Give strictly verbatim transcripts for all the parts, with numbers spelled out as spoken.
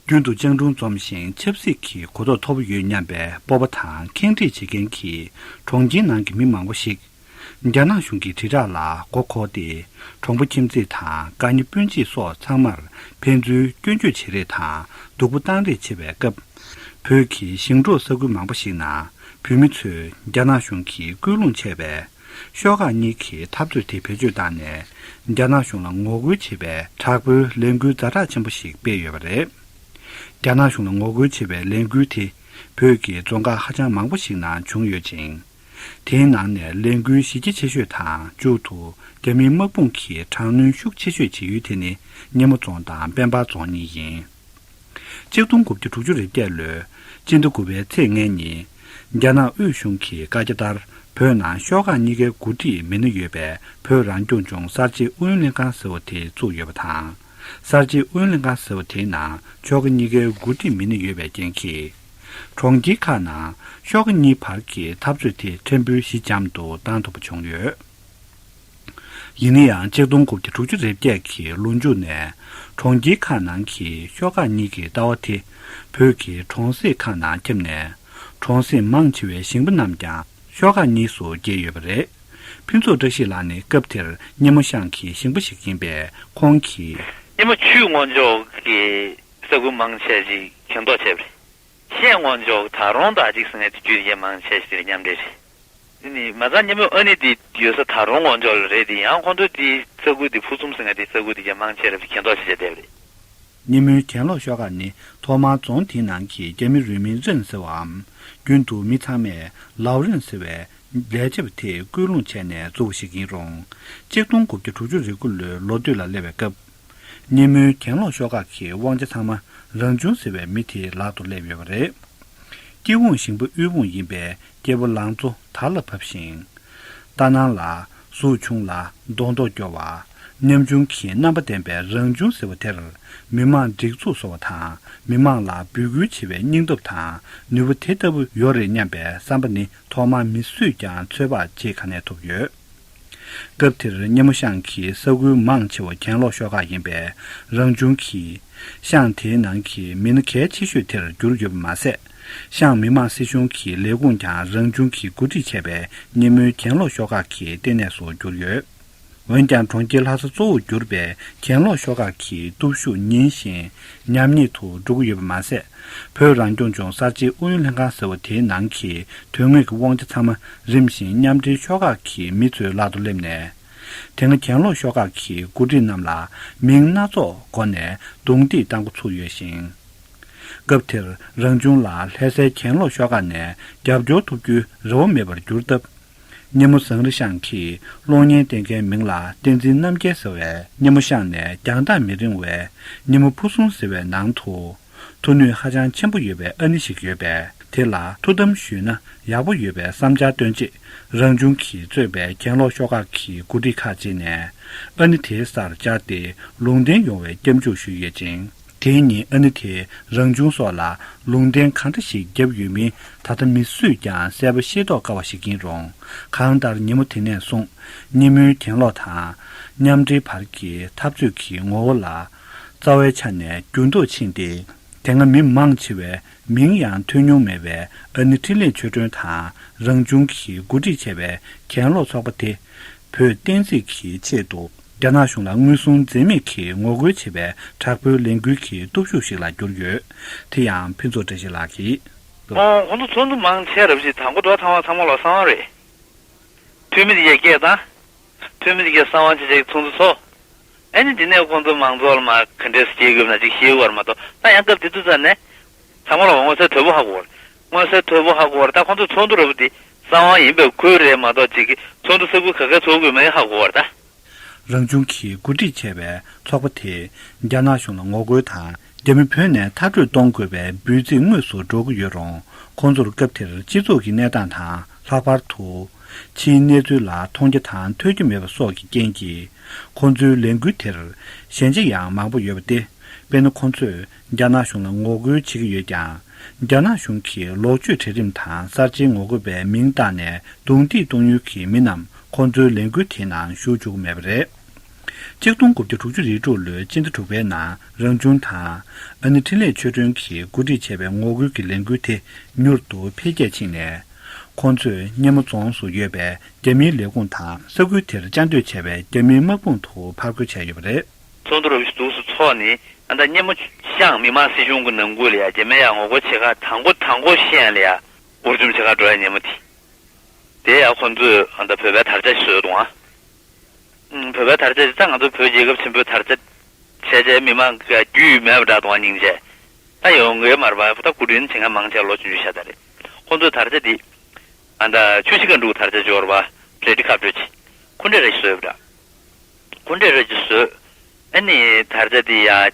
རྒྱུན་དུ་སྤྱང་གྲུང་འཛོམས་ཤིང་ཆབ་སྲིད་ཀྱི་གོ་རྟོགས་མཐོ་པོ་ཡོད་སྙམ་པའི་སྤོབས་པ་དང་ཁེངས་དྲེགས་བྱེད་མཁན་གྱི་གྲོང་ཁྱེར་ནང་གི་མི་མང་པོ་ཞིག་རྒྱ་ནག་གཞུང་གི་དྲིལ་བསྒྲགས་ལ་མགོ་འཁོར་ཏེ། གྲོང་པ་ཁྱིམ་མཚེས་དང་དགའ་ཉེ་སྤུན་མཆེད་སོགས་ཚང་མར་ཕན་ཚུན་སྐྱོན་བརྗོད་བྱེད་རེས་དང་སྡུག་པོ་བཏང་རེས་བྱེད་པའི་སྐབས། བོད་ཀྱི་ཞིང་འབྲོག་ས་ཁུལ་མང་པོ་ཞིག་ནང་བོད་མི་ཚོས་རྒྱ་ནག་གཞུང་གིས་སྐུལ་སློང་བྱས་པའི་ཤོག་ཁག་གཉིས་ཀྱི་འཐབ་རྩོད་དེ་བེད་སྤྱོད་བཏང་ནས། རྒྱ་ནག་གཞུང་ལ་ངོ་རྒོལ་བྱེད་པའི་དྲག་པོའི་ལས་འགུལ་ཛ་དྲག་ཆེན་པོ་ཞིག་སྤེལ་ཡོད་པ་རེད། རྒྱ་ནག་གཞུང་ལ་ངོ་རྒོལ་བྱེད་པའི་ལས་འགུལ་དེ་བོད་ཀྱི་རྫོང་ཁག་ཧ་ཅང་མང་པོ་ཞིག་ནང་བྱུང་ཡོད་ཅིང་། དེའི་ནང་ནས་ལས་འགུལ་གཞི་རྒྱ་ཆེ་ཤོས་དང་མཇུག་ཏུ་རྒྱ་མིའི་དམག་དཔུང་གིས་དྲག་གནོན་ཤུགས་ཆེ་ཤོས་བྱེད་ཡུལ་དེ་ནི་སྙེ་མོ་རྫོང་དང་དཔལ་འབར་རྫོང་གཉིས་ཡིན། ཆིག་སྟོང་དགུ་བརྒྱ་དྲུག་ཅུ་རེ་བརྒྱད་ལོའི་སྤྱི་ཟླ་དགུ་པའི་ཚེས་ལྔ་ཉིན། རྒྱ་ནག་དབུས་གཞུང་གི་བཀའ་རྒྱ་ལྟར། བོད་ནང་ཤོག་ཁག་གཉིས་ཀའི་འགོ་ཁྲིད་མི་སྣ་ཡོད་པའི་བོད་རང་སྐྱོང་ལྗོངས་གསར་བརྗེ་ཨུ་ཡོན་ལྷན་ཁང་ཟེར་བ་དེ་བཙུགས་ཡོད་པ་དང་། གསར་བརྗེ་ཨུ་ཡོན་ལྷན་ཁང་ཟེར་བ་དེའི་ནང་ཤོག་ཁག་གཉིས་ཀའི་འགོ་ཁྲིད་མི་སྣ་ཡོད་པའི་རྐྱེན་གྱིས། གྲོང་ཁྱེར་ཁག་ནང་ཤོག་ཁག་གཉིས་བར་གྱི་འཐབ་རྩོད་དེ་ཕྲན་བུ་ཞི་འཇམ་དུ་བཏང་ཐུབ་པ་བྱུང་ཡོད། ཡིན་ན་ཡང་ཆིག་སྟོང་དགུ་བརྒྱ་དྲུག་ཅུ་རེ་བརྒྱད་ཀྱི་ལོ་མཇུག་ནས་གྲོང་ཁྱེར་ཁག་ནང་གི་ཤོག་ཁག་གཉིས་ཀྱི་ལྟ་བ་དེ་བོད་ཀྱི་གྲོང་གསེབ་ཁག་ནང་ཁྱབ་ནས། གྲོང་གསེབ་མང་ཆེ་བའི་ཞིང་པ་རྣམས་ཀྱང་ཤོག་ཁག་གཉིས་སུ་གྱེས་ཡོད་པ་རེད། ཕུན་ཚོགས་བཀྲ་ཤིས་ལགས་ནི་སྐབས་དེར་སྙེ་མོ་ཤང་གི་ཞིང་པ་ཞིག་ཡིན་པས། ཁོང་གིས། སྙེ་མོ་ཆུས་ངོས་འཇོག་གི་ས་ཁུལ་མང་ཆེ་ཞིག་གྱེན་ལྡོག་བྱས་པ་རེད། ཤན་ངོས་འཇོག་ད་རུང་དར་ཅིག་ཟེར་མཁན་དེ་རྒྱུད་ཡེ་མང་ཆེ་ཞིག་དེ་མཉམ་འབྲེལ་རེད། དེ་ནི་མ་རྩ་སྙེ་མོའི་ཨ་ནི་དེ་ཡོད་ས་ད་རུང་ངོས་འཇོག་ལ་རེད་དེ། ཡང་ཁོང་ཚོ་དེའི་ས་ཁུལ་དེ་ཕུ་ཚུམ་ཟེར་མཁན་དེ་ས་ཁུལ་དེ་ཡེ་མང་ཆེ་རབ་ཀྱིས་གྱེན་ལྡོག་བྱས་བསྡད་པ་རེད། སྙེ་མོའི་གྱེན་ལོག་ཤོག་ཁག་ནི་ཐོག་མར་རྫོང་དེའི་ནང་གི་རྒྱ་མི་རུས་མིང་རིན་ཟེར་བའམ། རྒྱུན་དུ་མི་ཚང་མས་ལའོ་རིན་ཟེར་བའི་ལས་བྱེད་པ་དེས་སྐུལ་སློང་བྱས་ནས་བཙུགས་པ་ཞིག་ཡིན་རུང་། ཆིག་སྟོང་དགུ་བརྒྱ་དྲུག་ཅུ་རེ་དགུ་ལོའི་ལོ་སྟོད་ལ་སླེབས་པའི་སྐབས། སྙེ་མོའི་གྱེན་ལོག་ཤོག་ཁག་གི་དབང་ཆ་ཚང་མ་རང་བྱུང་ཟེར་བའི་མི་དེའི་ལག་ཏུ་སླེབས་ཡོད་པ་རེད། སྐྱེ་བོ་ཞིང་པ་དབུལ་པོ་ཡིན་པས་སྐྱེ་བོ་ལང་ཚོ་དར་ལ་བབས་ཤིང་། རྟ་ནང་ལ་གཟུགས་ཆུང་ལ་མདོག་མདོག་སྐྱོ་བ། ཉམ་ཆུང་གི་རྣམ་པ་ལྡན་པའི་རང་བྱུང་ཟེར་བ་དེར། མི་དམངས་སྒྲིག་འཛུགས་བཟོ་བ་དང་མི་དམངས་ལ་འབོད་སྐུལ་བྱེད་པའི་སྙིང་སྟོབས་དང་ནུས་པ་དེ་ལྟ་བུ་ཡོད་རེད་སྙམ་པའི་བསམ་པ་ནི་ཐོག་མར་མི་སུས་ཀྱང་ཚོད་དཔག་བྱེད་ག་ནས་ཐུབ་ཡོད། སྐབས་དེར་སྙེ་མོ་ཤང་གི་ས་ཁུལ་མང་ཆེ་བ་གྱེན་ལོག་ཤོག་ཁག་ཡིན་པས། རང་བྱུང་གིས་ཤང་དེའི་ནང་གི་མི་སྣ་གལ་ཆེ་ཤོས་དེར་གྱུར་ཡོད་པ་མ་ཟད། ཤང་མི་དམངས་སྲིད་གཞུང་གི་ལས་ཁུངས་ཀྱང་རང་བྱུང་གིས་འགོ་ཁྲིད་བྱས་པའི་སྙེ་མོའི་གྱེན་ལོག་ཤོག་ཁག་གི་ལྟེ་གནས་སུ་གྱུར་ཡོད། འོན་ཀྱང་། གྲོང་ཁྱེར་ལྷ་ས་གཙོ་བོར་གྱུར་པའི་གྱེན་ལོག་ཤོག་ཁག་གི་སྟོབས་ཤུགས་ཉིན་བཞིན་ཉམས་ཉེས་སུ་འགྲོ་གི་ཡོད་པ་མ་ཟད། བོད་རང་སྐྱོང་ལྗོངས་གསར་བརྗེའི་ཨུ་ཡོན་ལྷན་ཁང་ཟེར་བ་དེའི་ནང་གི་དོན་དངོས་ཀྱི་དབང་ཆ་ཚང་མ་རིམ་བཞིན་མཉམ་འབྲེལ་ཤོག་ཁག་གི་མི་ཚོའི་ལག་ཏུ་སླེབས་ནས། དེ་སྔ་གྱེན་ལོག་ཤོག་ཁག་གི་འགོ་ཁྲིད་རྣམས་ལ་མིང་སྣ་ཚོགས་བསྒོ་ནས་རྡུང་རྡེག་བཏང་འགོ་ཚུགས་ཡོད་ཅིང་། སྐབས་དེར་རང་བྱུང་ལ་ལྷ་སའི་གྱེན་ལོག་ཤོག་ཁག་ནས་རྒྱབ་སྐྱོར་ཐོབ་རྒྱུའི་རེ་བ་མེད་པར་གྱུར་སྟབས། སྙེ་མོ་ཟངས་རི་ཤང་གིས་གློག་བརྙན་བསྟན་མཁན་མིང་ལ་བསྟན་འཛིན་རྣམ་རྒྱལ་ཟེར་བས། སྙེ་མོ་ཤང་ནས་རྒྱང་ཐག་མི་རིང་བའི་སྙེ་མོ་ཕུ་སུང་ཟེར་བའི་ནང་དུ། མཐོ་ནུས་ཧ་ཅང་ཆེན་པོ་ཡོད་པའི་ཨ་ནི་ཞིག་ཡོད་པས། དེ་ལ་ཐུགས་དམ་ཞུས་ན་ཡག་པོ་ཡོད་པའི་བསམ་འཆར་བཏོན་རྗེས། རང་བྱུང་གིས་གཙོས་པའི་གྱེན་ལོག་ཤོག་ཁག་གི་འགོ་ཁྲིད་ཁག་ཅིག་ནས་ཨ་ནི་དེའི་སར་བཅར་ཏེ་ལུང་བསྟན་ཡོང་བའི་སྐྱབས་འཇུག་ཞུས་ཡོད་ཅིང་། དེའི་ཉིན་ཨ་ནི་དེས་རང་བྱུང་སོགས་ལ་ལུང་བསྟན་གང་འདྲ་ཞིག་བརྒྱབ་ཡོད་མིན་ད་ལྟ་མི་སུས་ཀྱང་གསལ་པོ་ཤེས་རྟོགས་དཀའ་བ་ཞིག་ཡིན་རུང་། གང་ལྟར་ཉིན་མོ་དེ་ནས་བཟུང་སྙེ་མོའི་གྱེན་ལོག་དང་མཉམ་འབྲེལ་བར་གྱི་འཐབ་རྩོད་ཀྱི་ངོ་བོ་ལ་རྩ་བའི་ཆ་ནས་འགྱུར་ལྡོག་ཕྱིན་ཏེ། དེ་སྔ་མི་མང་ཆེ་བས་མིང་ཡང་ཐོས་མྱོང་མེད་པའི་ཨ་ནི་འཕྲིན་ལས་ཆོས་སྒྲོན་དང་རང་བྱུང་གིས་འགོ་ཁྲིད་བྱས་པའི་གྱེན་ལོག་ཚོགས་པ་དེ། བོད་བསྟན་སྲིད་ཀྱི་ཆེད་དུ་རྒྱ་ནག་གཞུང་ལ་མངོན་སུམ་འཛེམ་མེད་ཀྱིས་ངོ་རྒོལ་བྱེད་པའི་དྲག་པོའི་ལས་འགུལ་གྱི་སྟོབས་ཤུགས་ཤིག་ལ་གྱུར་ཡོད། དེ་ཡང་ཕུན་ཚོགས་བཀྲ་ཤིས་ལགས་ཀྱིས། ཨོ། ཁོང་ཚོ་ཚོགས་འདུ་མང་ཆེ་རབ་ཅིག་དང་པོ་འགྲོ་ཐང་བ་ཚང་མ་ལ་གསང་བ་རེད། འཐུས་མི་དེ་གས་སྐད་བཏང་། འཐུས་མི་དེ་གས་གསང་བ་ཆེ་ཆེ་ཚོགས་འདུ་ཚོགས། ཨ་ནི་འདི་ནས་ཁོང་ཚོ་མང་ཚོགས་ལ་མ་ག་འདྲས་སྐྱེལ་དགོས་ན་ཅིག་ཤེས་དགོས་རེད་མ་གཏོགས། ད་ཡང་སྐབས་དེ་དུས་ཙམ་ནས། ཚང་མ་ལ་མངོན་གསལ་དོད་པོ་ཧ་གོ་བ་རེད། མངོན་གསལ་དོད་པོ་ཧ་གོ་བ་རེད། ད་ཁོང་ཚོས་ཚོགས་འདུ་རབ་འདི་གསང་བ་ཡིན་པའི་ཁུལ་རེད་མ་གཏོགས། ཅིག་གི་ཚོགས་འདུ་ས་ཁུལ་ག་གའི་ཚོགས་དགོས་མིན་ཧ་གོ་བ་རེད་ད། རང་བྱུང་གིས་འགོ་ཁྲིད་བྱས་པའི་ཚོགས་པ་དེས་རྒྱ་ནག་གཞུང་ལ་ངོ་རྒོལ་དང་། རྒྱ་མི་བོད་ནས་མཐར་སྐྲོད་གཏོང་དགོས་པའི་འབོད་ཚིག་དངོས་སུ་སྒྲོག་གི་ཡོད་རུང་། ཁོང་ཚོར་སྐབས་དེར་སྤྱི་ཚོགས་ཀྱི་གནས་སྟངས་དང་། ལྷག་པར་དུ། ཕྱིའི་གནས་ཚུལ་ལ་མཐོང་རྒྱ་དང་ཐོས་རྒྱ་མེད་པ་སོགས་ཀྱི་རྐྱེན་གྱིས། ཁོང་ཚོའི་ལས་འགུལ་དེར་ཞན་ཆ་ཡང་མང་པོ་ཡོད་པ་སྟེ། དཔེར་ན། ཁོང་ཚོས་རྒྱ་ནག་གཞུང་ལ་ངོ་རྒོལ་བྱེད་ཀྱི་ཡོད་ཀྱང་། རྒྱ་ནག་གཞུང་གིས་ལོག་སྤྱོད་གྲལ་རིམ་དང་གསར་བརྗེའི་ངོ་རྒོལ་པའི་མིང་བཏགས་ནས་རྡུང་རྡེག་གཏོང་ཡུལ་གྱི་མི་རྣམས་ཁོང་ཚོའི་ལས་འགུལ་དེའི་ནང་ཞུགས་བཅུག་མེད་པ་རེད། གཅིག་སྟོང་དགུ་བརྒྱ་དྲུག་ཅུ་རེ་དྲུག་ལོའི་སྤྱི་ཟླ་དྲུག་པའི་ནང་རང་བྱུང་དང་ཨ་ནེ་འཕྲིན་ལས་ཆོས་སྒྲོན་གྱིས་འགོ་ཁྲིད་བྱས་པའི་ངོ་རྒོལ་གྱི་ལས་འགུལ་དེ་མྱུར་དུ་འཕེལ་རྒྱས་ཕྱིན་ནས། ཁོང་ཚོས་སྙེ་མོ་རྫོང་སུ་ཡོད་པའི་རྒྱ་མིའི་ལས་ཁུངས་དང་ས་ཁུལ་དེར་བཅའ་སྡོད་བྱས་པའི་རྒྱ་མིའི་དམག་དཔུང་དུ་ཕར་རྒོལ་བྱས་ཡོད་པ་རེད། ཚོགས་འདུ་རབ་ཏུ་འདུག་སེ་ཚོགས་ནས་ཨ་ད་སྙེ་མོ་ཤང་མི་དམངས་སྲིད་གཞུང་གི་ནང་ཁུལ་ལ་ཡ་རྒྱ་མི་ཡ་ངོ་རྒོལ་བྱེད་ཁག་དང་པོ་དང་པོ་ཤང་ལ་ཡ་འུར་འཇོམས་བྱེད་ཁག་འགྲོ་ཡ་སྙེ་མོ་དེ། དེ་ཡང་ཁོང་ཚོས་ཨ་ད་བོད་པའི་དར་ཆ་ཞིག་བཟོས་འདུག་ཨ། ཨུམ། བོད་པའི་དར་ཆ་དེ་ད་ང་ཚོ་བོད་རྒྱལ་ཁབ་ཆེན་པོའི་དར་ཆ་བྱས་རྗེས་མི་མང་གི་རྒྱུས་མེད་པ་འདྲ་འདུག་ཨ། སྙིང་རྗེ། ད་ཡོང་གི་མ་རེད་པ། ད་སྐུ་མགྲོན་བྱེད་མཁན་མང་ཆེ་ལོ་ཆུང་ཆུང་ཤ་སྟག་རེད། ཁོང་ཚོའི་དར་ཆ་དེ་ཨ་ད་ཆུ་བཞི་སྒང་དྲུག་དར་ཆ་འབྱོར་བ་རེད། དེ་ཁ་སྤྲོད་ཅིག་ཁོ་འདྲ་རེ་ཞིག་བཟོས་པ་འདྲ། ཁོ་འདྲ་རེ་ཞིག་བཟོས། ཨ་ནི་དར་ཆ་དེ་ཡ།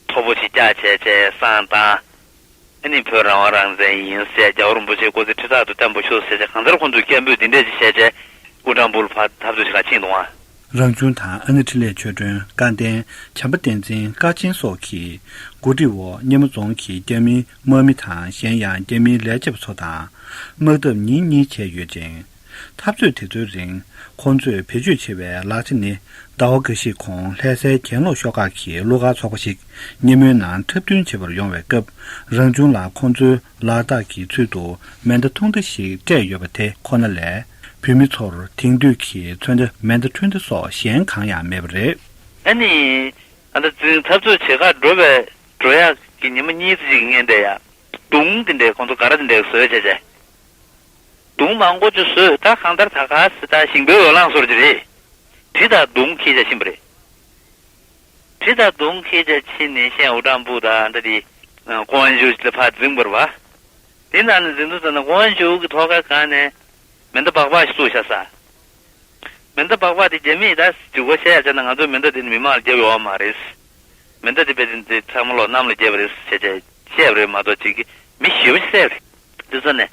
མཐོ་པོ་ཞིག་བཀྱག་བྱས་བྱས་བསང་བཏང་། ཨ་ནི་བོད་རང་དབང་རང་བཙན་ཡིན་ཟེར། རྒྱལ་བ་རིན་པོ་ཆེ་སྐུ་ཚེ་ཁྲི་ཕྲག་ཏུ་བརྟན་པར་ཤོག་ཟེར་བྱས། གང་ལྟར་ཁོང་ཚོས་སྐད་འབོད་འདི་འདྲས་ཅིག་བྱས་བྱས་དབུ་སྦྲང་བུ་ལ་ཕར་འཐབ་རྩོད་བྱེད་ག་ཕྱིན་འདུག་ཨ། རང་བྱུང་དང་ཨ་ནེ་འཕྲིན་ལས་ཆོས་སྒྲོན། སྐལ་ལྡན། བྱམས་པ་བསྟན་འཛིན། སྐར་ཆེན་སོགས་ཀྱི་འགོ་ཁྲིད་འོག་སྙེ་མོ་རྫོང་གི་རྒྱ་མིའི་དམག་མི་དང་། གཞན་ཡང་རྒྱ་མིའི་ལས་བྱེད་པ་ཚོ་དང་དམག་འཐབ་ཉིན་གཉིས་བྱས་ཡོད་ཅིང་། འཐབ་རྩོད་དེ་ཚོའི་རིང་ཁོང་ཚོས་བེད་སྤྱོད་བྱས་པའི་ལག་ཆ་ནི། ཟླ་བ་འགའ་ཞིག་གོང་ལྷ་སའི་གྱེན་ལོག་ཤོག་ཁག་གི་གླུ་གར་ཚོགས་པ་ཞིག་སྙེ་མོའི་ནང་འཁྲབ་སྟོན་བྱེད་པར་ཡོང་བའི་སྐབས། རང་བྱུང་ལ་ཁོང་ཚོའི་ལག་རྟགས་ཀྱི་ཚུལ་དུ་མེ་མདའ་ཐུང་མདའ་ཞིག་སྤྲད་ཡོད་པ་དེ་ཁོ་ན་ལས། བོད་མི་ཚོར་དེང་དུས་ཀྱི་མཚོན་ཆ་མེ་མདའ་འཕྲུལ་མདའ་སོགས་གཞན་གང་ཡང་མེད་པ་རེད། ཨ་ནི། ཨ་ད་འཛིང་འཐབ་རྩོད་བྱེད་གར་འགྲོ་བའི་འགྲོ་ཡག་གི་ཉི་མ་གཉིས་ཙམ་ཞིག་གི་སྔོན་དེ་ཡ། མདུང་དེ་འདྲའི་ཁོང་ཚོ་ག་ར་དེ་འདྲའི་བཟོས་བྱས་བྱས། མདུང་མང་པོ་ཅིག་བཟོས། ད་གང་ལྟར་ད་ག་སེ་ད་ཞིང་པའི་འོས་ལངས་སོར་གྱི་རེད། གྲི་དང་མདུང་འཁྱེར་བྱས་ཕྱིན་པ་རེད། གྲི་དང་མདུང་འཁྱེར་བྱས་ཕྱིན་ནས་ཤང་དབུ་སྦྲང་བུ་དང་ད་དེ་ཀོང་ཇུ་ལ་ཕར་འཛིང་བར་བ། དེ་ནང་ནས་འཛིང་དུས་ཙམ་ན་ཀོང་ཇུ་གི་ཐོག་ཁ་སྒང་ནས་མེ་མདའ་སྦག་སྦག་ཞིག་བཙུགས་བཞག་ས། མེ་མདའ་སྦག་སྦག་དེ་རྒྱ་མིས་ད་འཇུག་པ་བཤད་ཡ་བྱས་ན་ང་ཚོའི་མེ་མདའ་དེ་ནི་མི་མང་ལ་རྒྱབ་ཡོད་མ་རེད། མེ་མདའ་དེ་དཔེ་དེ་ཚང་མ་ལོག་གནམ་ལ་བརྒྱབ་པ་རེད་ཟེར་བྱས་བཤད་པ་རེད་མ་གཏོགས། ཅིག་གིས་མི་ཞེ་པོ་ཅིག་བསད་པ་རེད། དེ་ཚོ་ནས་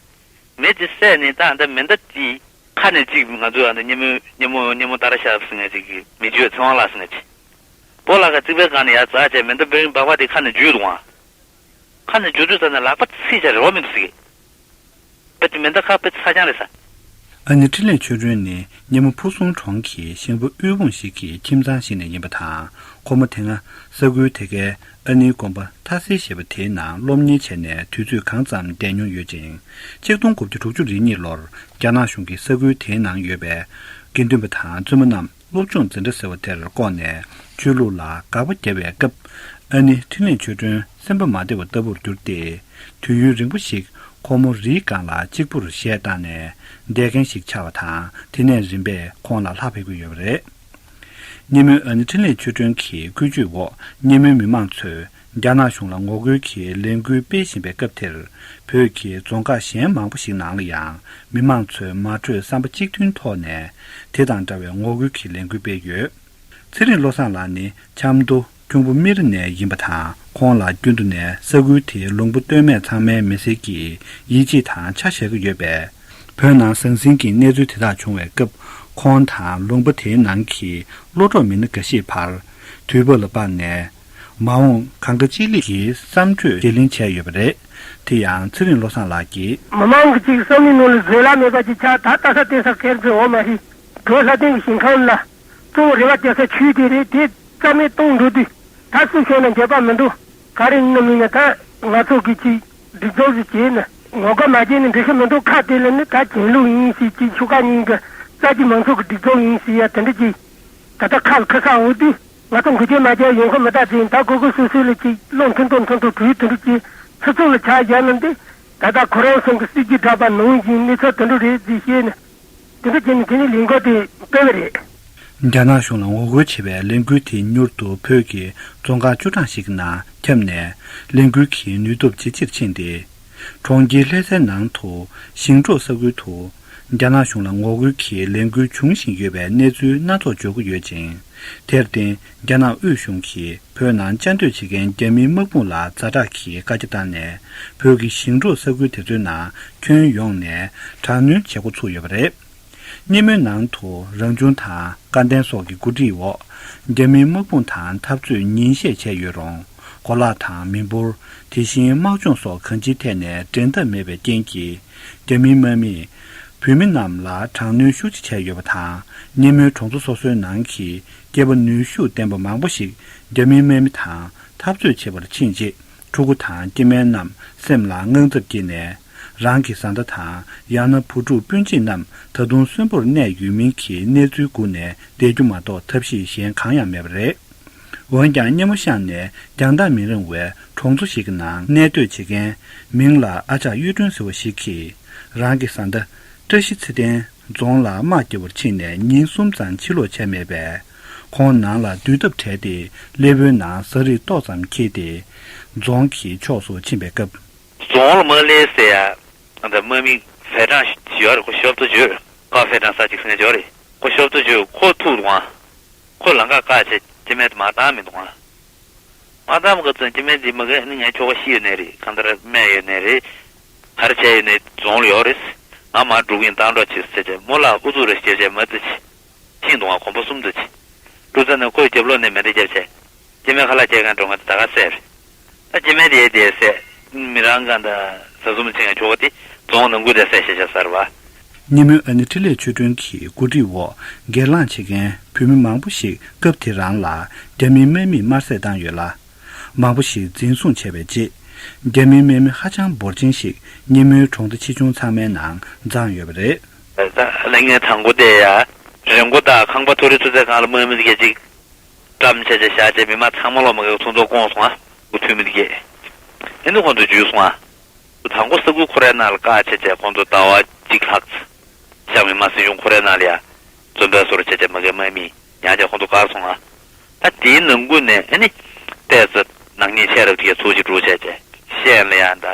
མི་དེ་བསད་ནས་ད་ད་མེ་མདའ་དེ་ཁ་ནས་ཅིག་ང་ཚོའི་ཨ་ད་སྙེ་མོ་སྙེ་མོ་སྙེ་མོ་ཏཱ་ར་ཤབ་ཟེར་མཁན་ཅིག་གི་མི་བརྗོད་ཚེ་དབང་ལགས་ཟེར་མཁན་ཅིག་སྤོ་ལགས་ཀྱི་རྩིག་པའི་སྒང་ནས་ཡར་འཛེགས་བྱས་མེ་མདའ་འབེན་སྦག་སྦག་དེ་ཁ་ནས་འཇུས་འདུག་ཨང་། ཁ་ནས་འཇུ་དུས་ཙམ་ནས་ལག་པ་ཚིག་བྱས་རེ་བ་མི་འདུག་ཟེར་གི། པ་དེ་མེ་མདའ་ཁ་དཔེ་ཚ་རྐྱང་རེད་ས། ཨ་ནེ་འཕྲིན་ལས་ཆོས་སྒྲོན་ནི་སྙེ་མོ་ཕུ་སུང་གྲོང་གི་ཞིང་པ་དབུལ་ཕོངས་ཤིག་གི་ཁྱིམ་ཚང་ཞིག་ནས་ཡིན་པ་དང་། ཁོ་མོ་དེ་སྔ་ས་ཁུལ་དེ་གའི་ཨ་ནེའི་དགོན་པ་ཐ་སི་ཞེས་པ་དེའི་ནང་སློབ་གཉེར་བྱས་ནས་དུས་ཚོད་གང་ཙམ་བསྡད་མྱོང་ཡོད་ཅིང་། གཅིག་སྟོང་དགུ་བརྒྱ་དྲུག་ཅུ་རེ་གཉིས་ལོར་རྒྱ་ནག་གཞུང་གིས་ས་ཁུལ་དེའི་ནང་ཡོད་པའི་དགེ་འདུན་པ་དང་བཙུན་མ་རྣམས། སློབ་སྦྱོང་འཛིན་གྲྭ་ཟེར་བ་དེར་བསྐོངས་ནས་ཆོས་ལུགས་ལ་དགག་པ་བརྒྱབ་པའི་སྐབས། ཨ་ནེ་འཕྲིན་ལས་ཆོས་སྒྲོན་སེམས་པ་མ་བདེ་བ་ལྟ་བུར་གྱུར་ཏེ། དུས་ཡུན་རིང་པོ་ཞིག་ཁོ་མོ་རིའི་སྒང་ལ་གཅིག་པུར་གཞས་བཏང་ནས་བསྡད་མཁན་ཞིག་ཆགས་པ་དང་། དེ་ནས་རིམ་པས་ཁོང་ལ་ལྷག་ཕེབས་ཀྱི་ཡོད་པ་རེད། སྙེ་མོའི་ཨ་ནེ་འཕྲིན་ལས་ཆོས་སྒྲོན་གྱི་སྐུལ་ཇུས་འོག་སྙེ་མོའི་མི་མང་ཚོས། རྒྱ་ནག་གཞུང་ལ་ངོ་རྒོལ་གྱི་ལས་འགུལ་སྤེལ་བཞིན་པའི་སྐབས་དེར། བོད་ཀྱི་རྫོང་ཁག་གཞན་མང་པོ་ཞིག་ནང་ལ་ཡང་མི་མང་ཚོས་མ་གྲོས་བསམ་པ་གཅིག་མཐུན་ཐོག་ནས་དེ་དང་འདྲ་བའི་ངོ་རྒོལ་གྱི་ལས་འགུལ་སྤེལ་ཡོད། ཚེ་རིང་བློ་བཟང་ལགས་ནི་ཆབ་མདོ་ཁྱུང་པོ་སྨི་རི་ནས་ཡིན་པ་དང་། ཁོང་ལ་རྒྱུན་དུ་ནས་ས་ཁུལ་དེའི་ལུང་པ་སྟོད་སྨད་ཚང་མའི་མི་སེར་གྱིས་ཡིད་ཆེས་དང་ཆ་བཞག་གི་ཡོད་པས། བོད་ནང་ཟང་ཟིང་གི་གནས་ཚུལ་དེ་དག་བྱུང་བའི་སྐབས། ཁོང་དང་ལུང་པ་དེའི་ནང་གི་བློ་གྲོགས་མི་སྣ་འགའ་ཞིག་བར་དུས་བབ་ལ་དཔགས་ནས། མ་འོངས་གང་ག་ཅི་ལེགས་ཀྱི་བསམ་གྲོས་བརྗེ་ལེན་བྱས་ཡོད་པ་རེད། དེ་ཡང་ཚེ་རིང་བློ་བཟང་ལགས་ཀྱིས། མི་མང་གི་ཅིག་བསམ་བློའི་ནང་ལ་བཟོད་གླགས་མེད་པ་ཅིག་ཆགས། ད་ལྟ་ས་དེ་ས་ཁེར་འཛིན་འོ་མ་རེད། བོད་ལྷ་ལྡན་གྱི་ཞིང་ཁམས་ལ་གཙོ་བོ་རེ་བ་རྒྱག་ས་ཆུ་དེ་རེད། དེ་རྩ་མེད་གཏོང་འགྲོ་དུས་ད་སུ་བྱས་ན་འགྱོད་པ་མི་འདུག་ག་རེ་ཡིན་ན་མིན་ན་ད་ང་ཚོ་གི་ཅིག་སྒྲིག་འཛུགས་སུ་བྱས་ནས་ངོ་དགའ་མ་བྱས་ནས་འགྲིག་ས་མི་འདུག་ཁ་དེ་ལ་ནི་ད་གྱེན་ལུགས་ཡིན་ཟེར་ཅིག་ཆོལ་ཁ་གཉིས་ཀྱི་རྩ་ཆེ་མང་ཚོགས་ཀྱི་སྒྲིག་འཛུགས་ཡིན་ཟེར་ཡ་དེ་འདྲ་ཅིག་ད་ལྟ་ཁ་ལ་ཁ་ཤག་འོ་དུས་ང་ཚོ་འགུལ་སྐྱོད་མ་བྱས་ཡོང་ཁ་མི་ད་ཅིག་ད་གོ་གོ་སོ་སོ་ལ་ཅིག་བློ་མཐུན་ཏོ་མཐུན་ཏོ་གྲོས་དེ་འདྲ་ཅིག་ཚུར་ཚུར་ལ་ཆགས་བཞག་ན་འདི་ད་ལྟ་ཁོ་རང་ཚོ་གི་སྲིད་ཇུས་འདྲ་པ་ནང་བཞིན་གནས་ཚུལ་དེ་འདྲ་རེད་ཅེས་བཤད་ནས། དེ་འདྲ་བྱས་ནས་དེ་ནས་ལས་འགུལ་དེ་སྤེལ་བ་རེད། རྒྱ་ནག་གཞུང་ལ་ངོ་རྒོལ་བྱེད་པའི་ལས་འགུལ་དེ་མྱུར་དུ་བོད་ཀྱི་རྫོང་ཁག་བཅུ་གྲངས་ཤིག་གི་ནང་ཁྱབ་ནས། ལས་འགུལ་གྱི་ནུས་སྟོབས་ཇེ་ཆེར་ཕྱིན་ཏེ། གྲོང་ཁྱེར་ལྷ་སའི་ནང་དུ་ཞིང་འབྲོག་ས་ཁུལ་དུ་རྒྱ་ནག་གཞུང་ལ་ངོ་རྒོལ་གྱི་ལས་འགུལ་འབྱུང་བཞིན་ཡོད་པའི་གནས་ཚུལ་སྣ་ཚོགས་འབྱོར་གྱི་ཡོད་ཅིང་། དེར་བརྟེན་རྒྱ་ནག་དབུས་གཞུང་གིས། བོད་ནང་བཅའ་སྡོད་བྱེད་མཁན་རྒྱ་མིའི་དམག་དཔུང་ལ་ཛ་དྲག་གི་བཀའ་རྒྱ་བཏང་ནས། བོད་ཀྱི་ཞིང་འབྲོག་ས་ཁུལ་དེ་ཚོའི་ནང་ཁྱོན་ཡོངས་ནས་དྲག་གནོན་བྱེད་འགོ་ཚུགས་ཡོད་པ་རེད། སྙེ་མོའི་ནང་དུ་རང་བྱུང་དང་སྐལ་ལྡན་སོགས་ཀྱི་འགོ་ཁྲིད་འོག་རྒྱ་མིའི་དམག་དཔུང་དང་འཐབ་རྩོད་ཉིན་ཤས་བྱས་ཡོད་རུང་། གོ་ལག་དང་མི་འབོར། དེ་བཞིན་དམག་སྦྱོང་སོགས་གང་ཅིའི་ཐད་ནས་འགྲན་ཟླ་མེད་པའི་རྐྱེན་གྱིས། རྒྱ་མིའི་དམག་མིས་བོད་མི་རྣམས་ལ་དྲག་གནོན་ཤུགས་ཆེ་བྱས་ཡོད་པ་དང་། སྙེ་མོའི་གྲོང་ཚོ་སོ་སོའི་ནང་གི་ སྐྱེས་པ་ནུས་ཤུགས་ལྡན་པ་མང་པོ་ཞིག་རྒྱ་མིའི་དམག་མི་དང་འཐབ་རྩོད་བྱེད་པར་ཕྱིན་རྗེས། ཕྲུ་གུ་དང་སྐྱེ་དམན་རྣམས་སེམས་ལ་དངངས་འཚབ་སྐྱེས་ནས། རང་གི་བཟའ་ཟླ་དང་ཡང་ན་བུ་ཕྲུག་སྤུན་མཆེད་རྣམས་ད་དུང་གསོན་པོར་གནས་ཡོད་མིན་གྱི་གནས་ཚུལ་སྒུག་ནས་བསྡད་རྒྱུ་མ་གཏོགས་ཐབས་ཤེས་གཞན་གང་ཡང་མེད་པ་རེད། འོན་ཀྱང་། སྙེ་མོ་ཤང་ནས་རྒྱང་ཐག་མི་རིང་བའི་གྲོང་ཚོ་ཞིག་གི་ནང་གནས་སྡོད་བྱེད་མཁན། མིང་ལ་ཨ་ཅག་གཡུ་སྒྲོན་ཟེར་བ་ཞིག་གིས། རང་གི་བཟའ་ཟླ་བཀྲ་ཤིས་ཚེ་བརྟན་རྫོང་ལ་དམག་རྒྱག་པར་ཕྱིན་ནས་ཉིན་གསུམ་ཙམ་ཕྱིར་ལོག་བྱས་མེད་པས། ཁོང་ནང་ལ་སྡོད་ཐབས་བྲལ་ཏེ། སླེ་པོའི་ནང་ཟ་རིགས་ཏོག་ཙམ་འཁྱེར་ཏེ། རྫོང་གི་ཕྱོགས་སུ་ཕྱིན་པའི་སྐབས། རྫོང་ལ་དམག་ལས་ཟེར་ཡ། ཨ་ད་དམག་མི་ཟས་གྲངས་ཡོད་རེད། ཁོ་ཤོབ་ཏུ་བརྗོད། ཀ་ཧྥེ་ཀྲང་ས་གཅིག་སེང་ཡོད་རེད། ཁོ་ཤོབ་ཏུ་བརྗོད། ཁོ་ཐུག་འདུག་ཨ། ཁོ་ལམ་ཁ་བཀག་བྱས་སྐྱེ་དམན་དེ་མར་བཏང་མི་འདུག་ཨ། མར་བཏང་མ་སྐབས་ཙམ་སྐྱེ་དམན་དེ་མ་གི་ནི་ངའི་ཁྱོ་ག་ཤི་ཡོད་ནའི་རེད། གང་ལྟར་རྨས་ཡོད་ནའི་རེད། ག་རེ་བྱས་ཡོད་ནའི་རྫོང་ལ་ཡོད་རེད། ང་མར་འགྲོ་གི་ཡིན། བཏང་འགྲོ་བྱེད་ཟེར་བྱས་མོ་ལ་ཨུ་ཚུགས་རེ་བྱས་བྱས་མ་ཙི་ཅི། ཕྱིན་འདུག་ཨ། གོམ་པ་གསུམ་ཙམ་ཅི། འགྲོ་ཚར་ནས་ཁོས་རྒྱབ་ལོགས་ནས་མེ་མདའ་བརྒྱབ་བྱས། སྐྱེ་དམན་ཁ་ལག་སྐྱེལ་མཁན་འགྲོ་མཁན་དེ་ད་ག་བསད་རེད། ད་སྐྱེ་དམན་དེ་དེ་བསད། མི་རང་གང་ད་ཟ་ཟུམ་བྱེད་མཁན་ཁྱོ་ག་དེ་རྫོང་ནང་ཁུལ་དེ་བསད་བྱས་བྱས་ཟེར་བ། སྙེ་མོའི་ཨ་ནེ་འཕྲིན་ལས་ཆོས་སྒྲོན་གྱི་འགོ་ཁྲིད་འོག་སྒེར་ལངས་བྱེད་མཁན་བོད་མི་མང་པོ་ཞིག་སྐབས་དེ་རང་ལ་རྒྱ་མིའི་དམག་མིས་དམར་བསད་བཏང་ཡོད་ལ། མང་པོ་ཞིག་འཛིན་བཟུང་བྱས་པའི་རྗེས། རྒྱ་མིའི་དམག་མི་ཧ་ཅང་འབོར་ཆེན་ཞིག་སྙེ་མོའི་གྲོང་སྡེ་ཆེ་ཆུང་ཚང་མའི་ནང་འཛོམས་ཡོད་པ་རེད། ད་ལས་ངན་དང་པོ་དེ་ཡ། རི་མགོ་དང་ཁང་པ་མཐོ་རིས་ཚོ་ཚད་སྒང་ལ་དམག་མི་དེ་གས་ཅིག་བཀྲམ་བྱས་བྱས་བཞག་བྱས་མི་མང་ཚང་མ་ལོག་མ་གས་ཚོགས་འདུ་བསྐོངས་སོང་ཨ། འུ་ཐུག་མི་དེ་གས། ཨེ་འདི་ཁོང་ཚོ་འཇུས་སོང་ཨ། དང་པོ་ས་ཁུལ་ཁོ་རའི་ནང་ལ་བཀག་བྱས་བྱས་ཁོང་ཚོ་ཟླ་བ་གཅིག་ལྷག་ཙམ། བྱང་མི་དམར་སྲིད་གཞུང་ཁོ་རའི་ནང་ལ་ཡ། འཛོམས་པའི་བཟོ་འདྲ་བྱས་བྱས་མ་གས་དམག་མི་ཉག་ཉག་ཁོང་ཚོ་བཀག་སོང་ཨ། ད་དེའི་ནང་ཁུལ་ནས་ཨ་ནི། ཏོག་ཙམ་ནག་ཉེས་ཆེ་རབས་དེ་གས་ཚོགས་ཀྱིས་གྲོས་བྱས་བྱས། ཤན་ལ་ཡ་ད།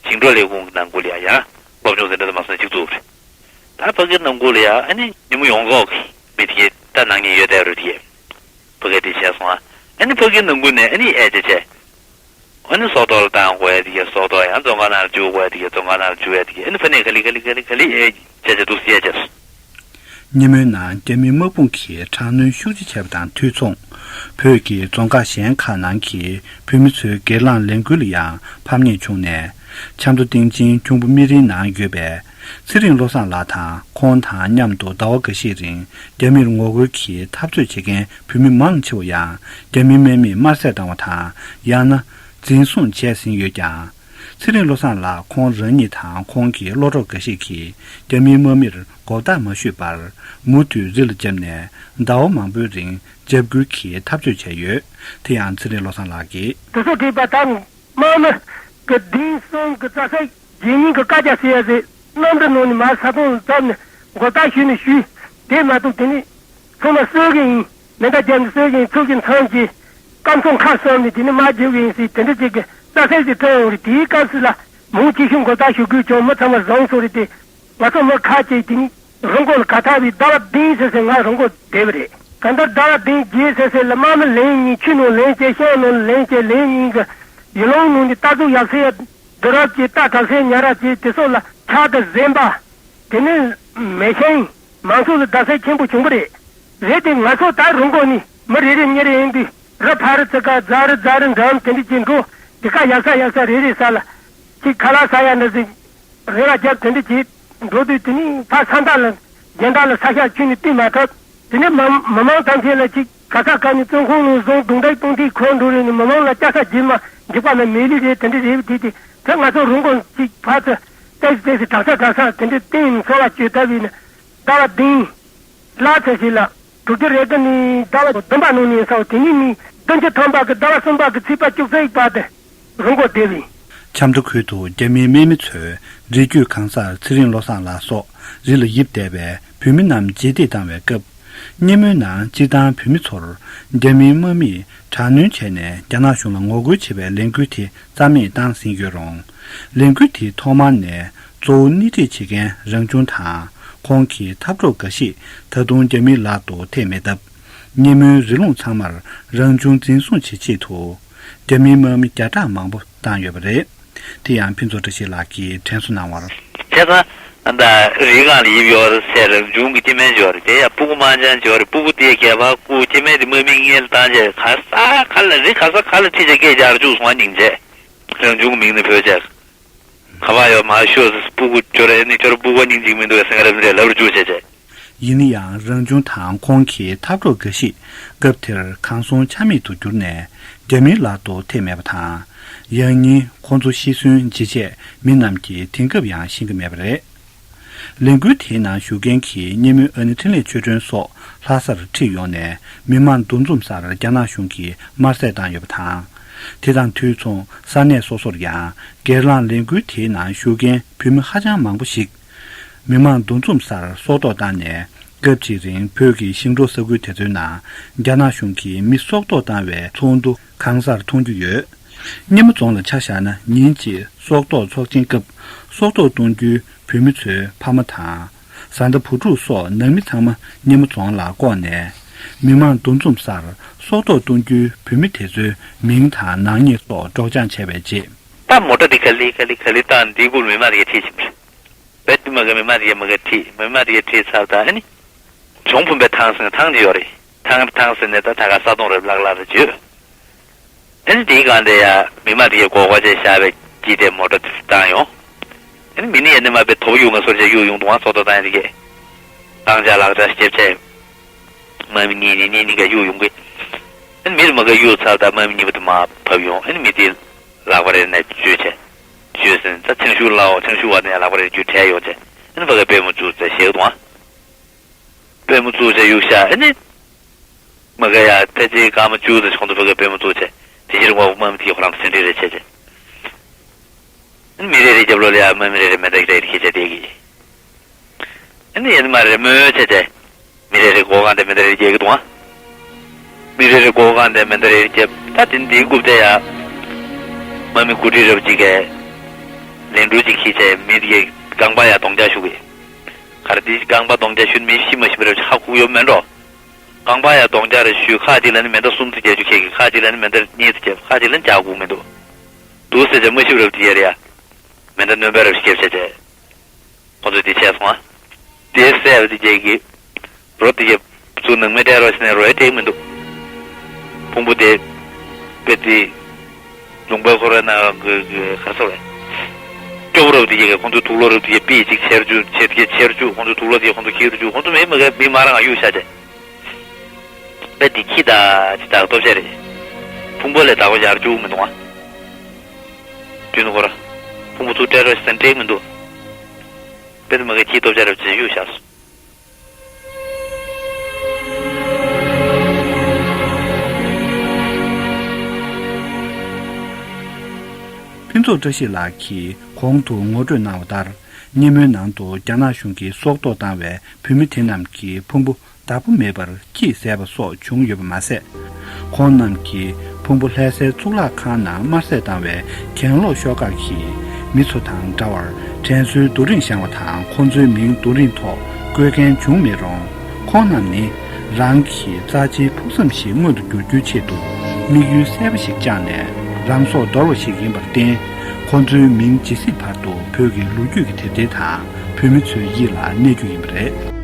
ཞིང་འབྲོག་ལས་ཁུངས་ཀྱི་ནང་ཁུལ་ལ་ཡ་ཡང་། སློབ་སྦྱོང་འཛིན་གྲྭ་དུ་མ་སོང་གཅིག་བཙུགས་རེད། ད་ཕ་གིའི་ནང་ཁུལ་ལ་ཡ་ཨ་ནི་ཉིན་མོ་ཡོངས་རྫོགས་ཀྱི་མི་དེ་གས་ད་ནག་ཉེས་ཡོད་བསྡད་རེད་དེ་གས། ཕ་གི་དེ་བྱས་སོང་ཨ། ཨ་ནི་ཕ་གིའི་ནང་ཁུལ་ནས་ཨ་ནི་ཨེ་ཅེ་བྱས། ཨ་ནི་སོག་ཐོག་ལ་བཏང་དགོས་ཡ་དེ་གས་སོག་ཐོག་ཡང་བཙོན་ཁང་ནང་ལ་འཇུག་དགོས་ཡ་དེ་གས་བཙོན་ཁང་ནང་ལ་འཇུག་ཡ་དེ་གས། ཨ་ནི་ཕ་ནས་ག་ལེ་ག་ལེ་ག་ལེ་ག་ལེ་ཨེ་བྱས་བྱས་འདུག་སེ་བྱས་སོང་། སྙེ་མོའི་ནང་རྒྱ་མིའི་དམག་དཔུང་གིས་དྲག་གནོན་ཤུགས་ཆེ་བྱས་པ་དང་དུས་མཚུངས། བོད་ཀྱི་རྫོང་ཁག་གཞན་ཁག་ནང་གི་བོད་མི་ཚོའི་སྒེར་ལངས་ལས་འགུལ་ལ་ཡང་ཕམ་ཉེས་བྱུང་ནས། ཆབ་མདོ་སྟེང་ཆེན་ཁྱུང་པོ་སྨན་རིའི་ནང་ཡོད་པའི་ཚེ་རིང་བློ་བཟང་ལགས་དང་ཁོང་དང་མཉམ་དུ་ཟླ་བ་འགའ་ཤས་རིང་རྒྱ་མིར་ངོ་རྒོལ་གྱིས་འཐབ་རྩོད་བྱེད་མཁན་བོད་མི་མང་ཆེ་བ་ཡང་རྒྱ་མིའི་དམག་མིས་དམར་བསད་བཏང་བ་དང་ཡང་ན་འཛིན་བཟུང་བྱས་ཟིན་ཡོད་ཀྱང་། ཚེ་རིང་བློ་བཟང་ལགས་ཁོང་རང་ཉིད་དང་ཁོང་གི་སློབ་གྲོགས་འགའ་ཞིག་གིས་རྒྱ་མིའི་དམག་མིར་མགོ་བཏགས་མ་ཞུས་པར་མུ་མཐུད་རི་ལ་བརྒྱབ་ནས་ཟླ་བ་མང་པོའི་རིང་འཇབ་རྒོལ་གྱིས་འཐབ་རྩོད་བྱས་ཡོད། དེ་ཡང་ཚེ་རིང་བློ་བཟང་ལགས་ཀྱིས། དེ་ཚོ་བྲིས་པ་དང་དམག་མི་གི་བདུན་གསུམ་གི་རྩ་ས་རྗེས་ཉིན་གི་བཀའ་རྒྱ་ཟེར་ཡ་ཟེར་གནམ་གྲུ་ནང་ནས་མར་ས་ཁོངས་ལ་བརྫབས་ནས་མགོ་བཏགས་ཞུས་ནས་ཞུས། དེ་མ་གཏོགས་དེ་ནི། ཚང་མ་གསོད་གི་ཡིན། མེ་མདའ་བརྒྱབ་ནས་གསོད་གི་ཡིན། ཚུགས་ཀྱི་མཚམས་ཀྱི་སྐམ་ཚོང་ཁ་གསོམ་ནས་དེ་ནས་དམག་རྒྱག་གི་ཡིན་ཟེར་དེ་འདྲ་ཅིག་གི་རྩ་ཚད་ཅིག་སྤྲད་ཡོང་རེད། དེའི་སྐབས་སུ་ལ་མང་ཆེ་ཤོས་མགོ་བཏགས་ཞུ་དགོས་བྱུང་མི་ཚང་མ་བཟང་སོང་རེད་དེ། ང་ཚོ་མི་ཁག་ཅིག་དེ་ནི་རི་མགོ་ལ་ག་ཐག་པའི་ཟླ་བ་བདུན་ཟེར་ཟེར་ང་རི་མགོ་བསྡད་པ་རེད། གང་ལྟར་ཟླ་བ་བདུན་བརྒྱད་ཟེར་ཟེར་ལ་དམག་མི་ལན་གཉིས་ཆུ་ནང་ལན་བྱས་ཤང་ནང་ལན་བྱས་ལན་གཉིས་ཀྱི་ཡུལ་ལུང་ནང་གི་རྟ་ཟོག་ཡག་ས་ཡ་བསྡུ་རུབ་བྱས་རྟ་དྲག་ས་ཉར་ར་བྱས་དེ་སོགས་ལ་ཆར་དང་གཟན་པ། དེ་ནས་མེ་ཤིང་། མང་ཚོགས་ལ་བརྡབ་གསིག་ཆེན་པོ་བྱུང་བ་རེད། རེད་དེ་ང་ཚོ་ད་རི་མགོ་ནས་མི་རེ་རེ་གཉེར་ཡིན་དུས་རི་ཕ་རི་ཚི་ཀ་རྫ་རི་རྫ་རི་འགྲམ་དེ་འདྲ་ཅིག་འགྲོ། དེ་ཀ་ཡག་ས་ཡག་ས་རེ་རེ་ས་ལ་ཅིག་ཁ་ལག་ཟ་ཡ་འདྲ་ཟིག་རེ་བ་རྒྱབ་དེ་འདྲ་ཅིག་འགྲོ་དུས་དེ་ནས་ཕ་ས་མཐའ་ལ་རྒྱན་ད་ལ་ས་ཤག་ཁྱོན་ནས་བཏུས་མ་ཐུབ། དེ་ནས་མ་མི་མང་ཐམས་ཅད་ལ་ཅིག་ག་ས་ག་ནས་བཙོན་ཁང་ནང་བཟུང་རྡུང་རྡེག་གཏོང་དུས་ཁོ་འགྲོ་རེ་ནས་མི་མང་ལ་སྐྱ་ས་རྗེས་མ་འཇིགས་པ་ལ་མེ་ལི་རེད་དེ་འདྲ་རེད་དེ་དེ་དེ་ང་ཚོ་རི་མགོ་ཅིག་ཕར་ཚུར་ཏེག་ཏེག་དྲག་ས་དྲག་ས་དེ་འདྲ་བསྟན་འཚོ་བ་སྐྱོལ་ཐབས་ཡིན་ན་ཟླ་བ་བདུན། ལ་ཚེ་ཞིག་ལ། དྲུག་ཅུ་རེ་དགུ་ནས་ཟླ་བ་བདུན་པ་ནང་ནས་སོ་དེ་ཉིད་ནས་བདུན་ཅུ་ཐམ་པ་གི་ཟླ་བ་གསུམ་པ་གི་ཚེས་པ་བཅུ་གཅིག་བར་དུ་རི་མགོ་བསྡད་པ་ཡིན། ཆབ་མདོ་ཁུལ་དུ་རྒྱ་མིའི་དམག་མི་ཚོས་རི་རྒྱུད་གང་སར་ཚེ་རིང་བློ་བཟང་ལགས་སོགས་རི་ལ་ཡིབ་བསྡད་པའི་བོད་མི་རྣམས་རྗེས་འདེད་བཏང་བའི་སྐབས། སྙེ་མོའི་ནང་སྤྱིར་བཏང་བོད་མི་ཚོར་རྒྱ་མིའི་དམག་མིས་དྲག་གནོན་བྱས་ནས་རྒྱ་ནག་གཞུང་ལ་ངོ་རྒོལ་བྱེད་པའི་ལས་འགུལ་དེ་རྩ་མེད་བཏང་ཟིན་ཡོད་རུང་། ལས་འགུལ་དེའི་ཐོག་མར་ནས་གཙོ་བོ་སྣེ་ཁྲིད་བྱེད་མཁན་རང་བྱུང་དང་ཁོང་གི་འཐབ་གྲོགས་འགའ་ཤས་ད་དུང་རྒྱ་མིའི་ལག་ཏུ་ཐེབས་མེད་སྟབས། སྙེ་མོའི་རི་ལུང་ཚང་མར་རང་བྱུང་འཛིན་བཟུང་བྱེད་ཆེད་དུ་རྒྱ་མིའི་དམག་མི་བརྒྱ་ཕྲག་མང་པོ་བཏང་ཡོད་པ་རེད། དེ་ཡང་ཕུན་ཚོགས་བཀྲ་ཤིས་ལགས་ཀྱིས་དྲན་གསོ་གནང་བར། བྱས་ཙང་། ད་རི་སྒང་ལ་ཡིབ་ཡོད་ཟེར་རང་བྱུང་གི་སྐྱེ་དམན་ཅིག་ཡོད་རེད། དེ་ཡང་སྤུ་གུ་དམར་འབྱར་ཅིག་ཡོད་རེད། སྤུ་གུ་དེས་སྒལ་པར་བཀུག་སྐྱེ་དམན་དེ་དམག་མིའི་མངལ་བཏང་རྗེས་ག་ས་ག་ལ་རི་ག་ས་ག་ལ་ཁྲིད་བྱས་སྐད་རྒྱག་རུ་བཅུག་སོང་བ་སྙིང་རྗེ། རང་བྱུང་གི་མིང་ནི་བོད་ཅེས། ག་པར་ཡོད་མར་ཤོག་ཟེར། སྤུ་གུ་ཁྱོད་ར་ནི་ཁྱོད་ར་སྤུ་གུ་སྙིང་རྗེ་མི་འདུག་ཟེར་ང་ར་འདི་འདྲ་ལབ་རུ་བཅུག་བྱས་བྱས། ཡིན་ན་ཡང་རང་བྱུང་དང་ཁོང་གི་འཐབ་གྲོགས་འགའ་ཞིག་སྐབས་དེར་གང་སོང་ཆ་མེད་དུ་གྱུར་ནས་རྒྱ་མིའི་ལག་ཏུ་ཐེབས་མེད་པ་དང་། ཡང་སྙིང་ཁོང་ཚོ་ཤི་གསོན་ཇི་བྱས་མི་རྣམས་ཀྱིས་དེང་སྐབས་ཡང་ཤེས་ཀྱི་མེད་པ་རེད། ལས་འགུལ་དེའི་ནང་ཞུགས་མཁན་གྱི་སྙེ་མོའི་ཨ་ནེ་འཕྲིན་ལས་ཆོས་སྒྲོན་སོགས་ལྷ་སར་ཁྲིད་ཡོང་ནས་མི་མང་འདུ་འཛོམས་སར་རྒྱ་ནག་གཞུང་གིས་དམར་གསོད་བཏང་ཡོད་པ་དང་། དེ་དང་དུས་མཚུངས་ས་གནས་སོ་སོར་ཡང་སྒེར་ལངས་ལས་འགུལ་དེའི་ནང་ཞུགས་མཁན་བོད་མི་ཧ་ཅང་མང་པོ་ཞིག་མི་མང་འདུ་འཛོམས་སར་སྲོག་ཐོག་བཏང་ནས་སྐབས་གཅིག་རིང་བོད་ཀྱི་ཞིང་འབྲོག་ས་ཁུལ་དེ་ཚོའི་ནང་རྒྱ་ནག་གཞུང་གིས་མི་སྲོག་ཐོག་བཏང་བའི་ཚོགས་འདུ་གང་སར་མཐོང་རྒྱུ་ཡོད། སྙེ་མོ་རྫོང་ལ་ཆ་བཞག་ན་ཉིན་གཅིག་སྲོག་ཐོག་ཚོགས་ཆེན་སྐབས་སྲོག་ཐོག་གཏོང་རྒྱུའི་བོད་མི་ཚོའི་ཕ་མ་དང་། བཟའ་ཟླ་བུ་ཕྲུག་སོགས་ནང་མི་ཚང་མ་སྙེ་མོ་རྫོང་ལ་བསྐོར་ནས་མི་མང་འདུ་འཛོམས་སར་སྲོག་ཐོག་གཏོང་རྒྱུའི་བོད་མི་དེ་ཚོའི་མིང་དང་ནག་ཉེས་སོགས་སྒྲོག་སྦྱང་བྱས་པའི་རྗེས། ད་མོ་ཊ་འདི་ག་ལེ་ག་ལེ་ག་ལེ་བཏང་འདི་སྐུལ་མི་མང་དེ་ག་ཁྲིད་ཕྱིན་པ་རེད། བེད་མ་ག་མི་མང་དེ་ག་མ་ག་ཁྲིད་མི་མང་དེ་ག་ཁྲིད་ཚར་ད་ཨ་ནི། གྱོང་ཕུང་པའི་ཐང་སེང་ཐང་དེ་ཡོད་རེད། ཐང་ཐང་ཟེར་ནས་ད་ད་ག་ས་དོང་རེ་བརླག་བརླག་རེ་བརྗོད། ཨ་ནི་དེའི་སྒང་དེ་ཡ་མི་མང་དེ་ག་མགོ་སྐོར་བྱས་བཞག་པའི་དཀྱིལ་དེ་མོ་ཊ་དེ་བཏང་ཡོང་། ཨ་ནི་མི་ནི་ཡ་ནི་མ་པའི་དོ་པོ་གཡུག་ང་སོར་བྱས་གཡུག་ཡོང་དུས་ང་སོ་ཏོ་བཏང་ཡ་དེ་གས། བཏང་བྱ་ལག་ཆ་ཞིབ་བྱས། མ་མི་གཉིས་ནི་གཉིས་གཉིས་ཀ་གཡུག་ཡོང་གི། ཨ་ནི་མི་དེ་མ་ག་གཡུག་ཚར་ད་མ་མི་གཉིས་པོ་དེ་མར་བབས་ཡོང་། ཨ་ནི་མི་དེ་ལག་པ་རེ་ནས་བཅོས་བྱས། བཅོས་ཟིན་ད་ཚེང་ཤུག་ལའོ་ཚེང་ཤུག་བ་ནས་ལག་པ་རེ་བཅོས་བྲལ་ཡོང་བྱས། ཨ་ནི་ཕ་ག་པུས་མོ་བཙུགས་ཚེ་ཞེས་དུང་ཨ། པུས་མོ་བཙུགས་བྱས་གཡུག་བཞག་ཨ་ནི། མ་ག་ཡ་ཕལ་ཆེར་སྐར་མ་བཅུ་ཙམ་ཁོང་ཚོ་ཕ་ག་པུས་མོ་བཙུགས་བྱས་དེ་ཕྱིར་ངོ་མ་མི་དེ་ཁོ་རང་ཚོ་ཟིན་བྲིས་རེ་བྱས་བྱས། མི་རེ་རེ་རྒྱབ་ལོགས་ལ་ཡ་མ་མི་རེ་རེ་མེ་མདའ་རེ་རེ་ཁྱེར་བྱས་བསྡད་ཀྱི། ཨ་ནི་ཡིན་མ་རེད་མོས་བྱས་བྱས། མི་རེ་རེ་སྒོ་ཁང་དེ་མེ་མདའ་རེ་རྒྱག་གི་འདུག་ཨ། མི་རེ་རེ་སྒོ་ཁང་དེ་མེ་མདའ་རེ་རྒྱབ་ད་དེ་འདིའི་རྐུབ་དེ་ཡ། མ་མི་རྐུ་འདྲི་རབ་ཅིག་གས། ལན་འགྲུལ་ཅིག་ཁྱེར་བྱས་མི་དེ་རྐང་པ་ཡ་གདོང་བརྒྱབ་ཞུ་གི། ག་རེ་དེ་རྐང་པ་གདོང་བརྒྱབ་ཞུ་མི་ཤི་མ་ཤི་མི་རབ་ཅིག་ཧ་གོ་ཡོད་མེད་འགྲོ། རྐང་པ་ཡ་གདོང་བརྒྱབ་རེ་ཞུས་ཁ་ཅིག་ལ་ནི་མེ་མདའ་གསུམ་ཙམ་རྒྱག་རྒྱུ་ཁྱེད་ཀྱིས་ཁ་ཅིག་ལ་ནི་མེ་མདའ་གཉིས་ཙམ་རྒྱབ་ཁ་ཅིག་ལ་ནི་རྒྱག་དགོས་མི་འདུག་འདུག་ཟེར་བྱས་མ་ཤི་བ་རབ་དེ་ཡ་རེད་ཡ། མེ་མདའ་རྣོན་པོ་རབ་ཞིག་རྒྱབ་བྱས་བྱས། ཁོ་ཚོས་དེ་བྱས་སོང་ཨ། དེ་བསད་པ་དེ་རྒྱལ་གྱི། རོ་དེ་རྒྱལ་ཚུར་ནང་མི་སྤྲད་རོགས་ཟེར་ནས་རོ་ཡ་སྤྲད་མི་འདུག་ཕུང་པོ་དེ། དཔེ་དེ། ལུང་པའི་ཁོ་རའི་ནང་གི་གི་ག་རེ་ཟེར་བས། སྐྱོ་པོ་རབ་དེ་རྒྱལ་གྱི་ཁོ་ཚོའི་དུག་ལོག་རབ་དེ་རྒྱལ་པི་ཅིག་ཆེར་བཅུག་ཆེར་རྒྱལ་ཆེར་བཅུག་ཁོ་ཚོའི་དུག་ལོག་དེ་ཁོ་ཚོ་ཁྱིར་བཅུག་ཁོ་ཚོ་མི་མི་ག་མི་མ་རང་གཡུག་བཞག་བྱས། དཔེ་དེ་ཁྱི་དང་ཅི་དང་ལྟོ་ཆས་རེད། ཕུང་པོ་ལས་བདག་པོ་ཡར་བཅུག་མི་འདུག་ཨ། དུས་ནི་ཁོ་ར། ཕུང་པོ་ཚུར་སྤྲད་རོགས་ཟེར་སྤྲད་མི་འདུག་དཔེ་དེ་མ་ག་ཁྱི་ལྟོ་ཆས་རབ་ཅིག་གཡུག་བཞག་སོང་། ཕུན་ཚོགས་བཀྲ་ཤིས་ལགས་ཀྱིས་གོང་དུ་ངོ་སྤྲོད་གནང་བ་ལྟར། སྙེ་མོའི་ནང་དུ་རྒྱ་ནག་གཞུང་གིས་སྲོག་ཐོག་བཏང་བའི་བོད་མི་དེ་རྣམས་ཀྱི་ཕུང་པོ་བདག་པོ་མེད་པར་ཁྱིས་བཟས་པ་སོགས་བྱུང་ཡོད་པ་མ་ཟད། ཁོང་རྣམས་ཀྱི་ཕུང་པོ་ལྷ་སའི་གཙུག་ལག་ཁང་ནང་དམར་གསོད་བཏང་བའི་གྱེན་ལོག་ཤོག་ཁག་གིས་མི་ཚོ་དང་འདྲ་བར་དྲན་གསོའི་རྡོ་རིང་བཞེངས་པ་དང་ཁོང་ཚོའི་མིང་རྡོ་རིང་ཐོག་བཀོད་མཁན་བྱུང་མེད་རུང་། ཁོང་རྣམས་ནི་རང་གི་རྩ་ཆེའི་ཕུགས་བསམ་ཞིག་མངོན་དུ་འགྱུར་རྒྱུའི་ཆེད་དུ་དམིགས་ཡུལ་གསལ་པོ་ཞིག་བཅངས་ནས་རང་སྲོག་འདོར་བ་ཞིག་ཡིན་པར་བརྟེན། ཁོང་ཚོའི་མིང་ཇི་སྲིད་བར་དུ་བོད་ཀྱི་ལོ་རྒྱུས་ཀྱི་དེབ་ཐེར་དང་བོད་མི་ཚོའི་ཡིད་ལ་གནས་རྒྱུ་ཡིན་པ་རེད།